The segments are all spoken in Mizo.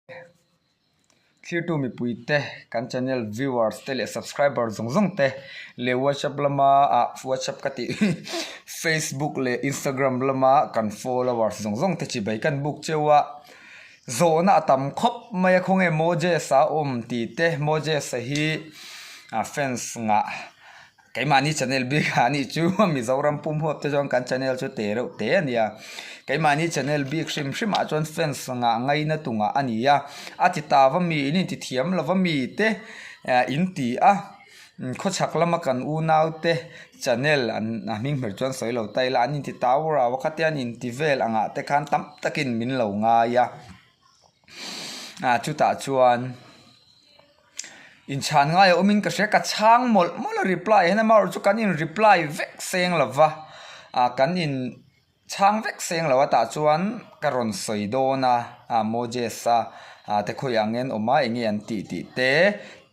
Thlirtu mipuite, kan channel viewers te leh subscriber zawng zawng te leh WhatsApp lama ah WhatsApp ka tih Facebook leh Instagram lama kan followers zawng zawng te chibai kan buk cheu a, zawhna a tam khawp mai a khawnge Moses-a awm tih te Moses-a hi a fans ngah. Keimahni channel bik ah anih chu Mizoram pum huap te chuan kan channel chu te reuh te a nia. Keimahni channel bik hrim hrim ah chuan fans ngah ngaina tungah a ni a. A ti ta va mi in inti thiam lo va mi te in ti a. Khawchhak lama kan unau te channel an a hming hmer chuan sawi lo ta ila an inti tau rau a khatia an inti vel angah te khan tam takin min lo ngai a. Ah chutah chuan. Inchhan ngai a awmin ka hria, ka chhang mawlh mawlh a reply hian amaherawhchu chu kan in reply vek seng lo va, ah kan in chhang vek seng lo a tah chuan ka rawn sawi dawn a, ah Moses-a ah te khawiah ang en awm a eng nge an tih tih te,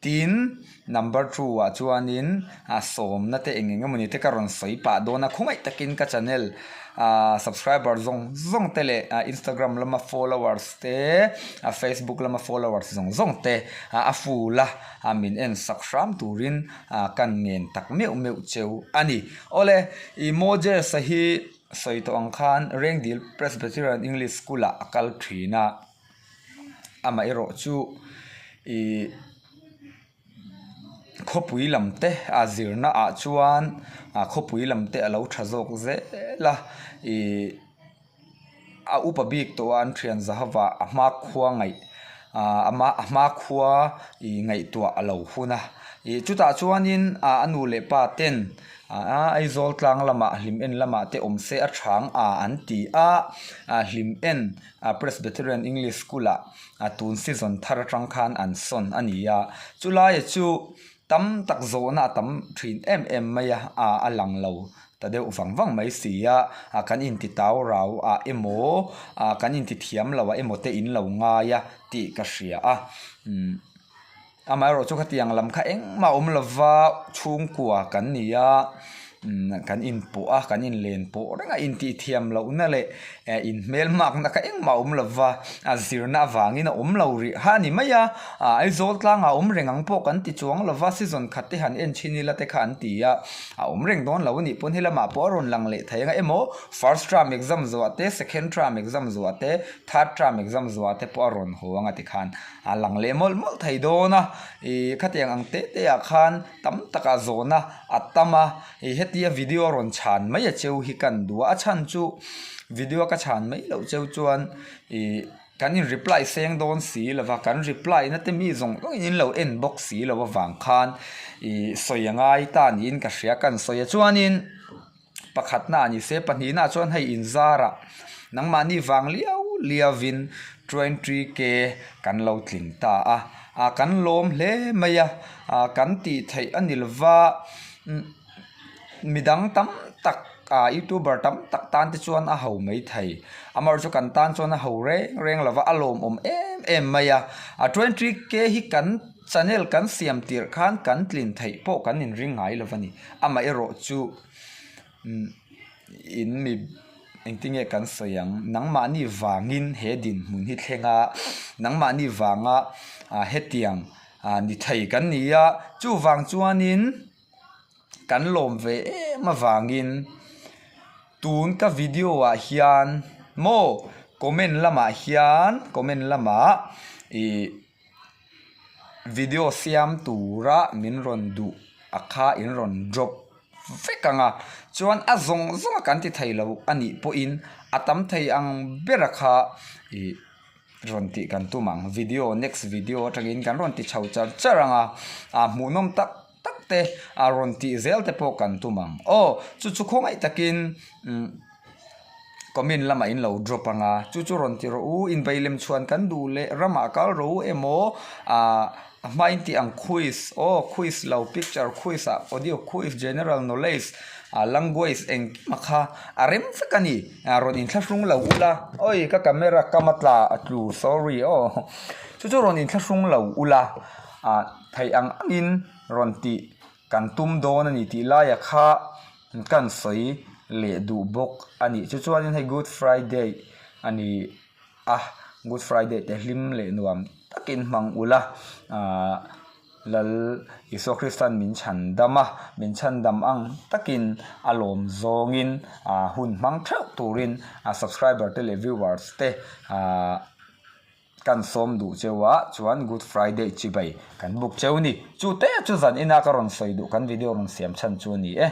tin number two ah chuanin ah sawmna te eng eng emawni te ka rawn sawi pah dawn a, khawngaih takin ka channel ah subscriber zawng zawng te leh ah Instagram lama followers te a Facebook lama followers zawng zawng te a full a a min en sak hram turin a kan ngen tak meuh meuh cheu a ni. Awle i Moses-a hi sawi tawh ang khan Rengdil Presbyterian English School ah a kal thin a, amaherawh chu ih khawpui lam te a zirna ah chuan a khawpui lam te a lo tha zawk zel a ih. A upa bik tawh a an thian zahava a hma khua ngaih ah ama a hma khua ih ngaihtuah a lo hun a ih chutah chuanin ah a nu leh pa ten ah Aizawl tlang lamah hlim en lamah te awm se a chhang a an ti a ah hlim en ah Presbyterian English School ah ah tun season thar atang khan an sawn a ni a chulai chu tam tak zawhna a tam thin em em mai a ah a lang lo. Ta deuh vang vang mai si a, ah kan inti tau rau ah emaw ah kan inti thiam lo ah emaw te in lo ngai a tih ka hria a, umm amaherawh chu khatiang lam kha engmah awm lova chhungkua kan ni a, umm kan inpawh a kan inlen pawh reng a intih thiam lohna leh eh inhmelmakna kha engmah awm lova a zirna avangin a awm lo rih ha a ni mai a, ah Aizawl tlangah awm reng ang pawh kan ti chuang lova season khat te han en chhin ila te kha an ti a. A awm reng dawn lo a nih pawn he lamah pawh a rawn lang leh thei anga emaw first term exam zuah te second term exam zuah te third term exam zuah te pawh a rawn haw anga tikhan a lang leh mawlh mawlh thei dawn a ih khatiang ang te te ah khan tam takah zawhna a tam a ih hetia video a rawn chhan mai a cheu hi kan duh a a chhan chu video ka chhan mai loh cheu chuan ih. Kan in reply seng dawn si lo va, kan reply na te mi zawng zawng in lo en bawk si lo avang khan ih sawi a ngai ta niin ka hria kan sawi a. Chuanin pakhatna a ni se, pahnihna chuan hei inzarah nangmahni vang liau liau in twenty k kan lo tling ta a, ah kan lawm hle mai a, ah kan tih theih a ni lo va. Midang tam tak ah youtuber tam tak tan te chuan a ho mai thei amaherawhchu chu kan tan chuan a ho reng reng lova a lawmawm em em mai a a twenty k hi kan channel kan siam tirh khan kan tlin theih pawh kan inring ngai lo a ni amaherawh chu umm in mi engtinge kan sawi ang nangmahni vangin he dinhmun hi thleng a nangmahni vanga ah hetiang ah ni thei kan ni a chuvang chuanin. Kan lawm ve em avangin tun ka video ah hian maw comment lamah hian comment lamah ih video siam tura min rawn duh a kha in rawn drop vek ang a chuan a zawng zawng a kan ti thei lo a nih pawhin a tam thei ang ber a kha ih rawn tih kan tum ang video next video atangin kan rawn ti chho char char ang a ah hmuhnawm tak tak te a rawn tih zel te pawh kan tum ang aw chu chu khawngaih takin umm comment lamah in lo drop ang a chu chu rawn ti rawh u inbei lem chhuan kan duh leh ramah kal rawh u emaw ah a hmain tih ang quiz aw quiz lo picture quiz ah audio quiz general knowledge ah language engkim a kha a rem vek a ni ah rawn inthlahrung lo ula awi ka camera kam a tla a tlu sorry aw chu chu rawn inthlahrung lo ula ah. Theih ang angin rawn tih kan tum dawn a ni tih laia kha kan sawi leh duh bawk a nih chu. Chuanin hei Good Friday a ni a, Good Friday te hlim leh nuam takin hmang ula ahh Lal Isua Krista'n min chhan dam a, min chhan dam ang takin a lawm zawngin ahh hun hmang theuh turin a subscriber te leh viewers te ahh kan sawm duh cheu a, chuan Good Friday chibai kan buk cheu ni. Chu te chu zan ina ka rawn sawi duh kan video rawn siam chhan chu a ni e.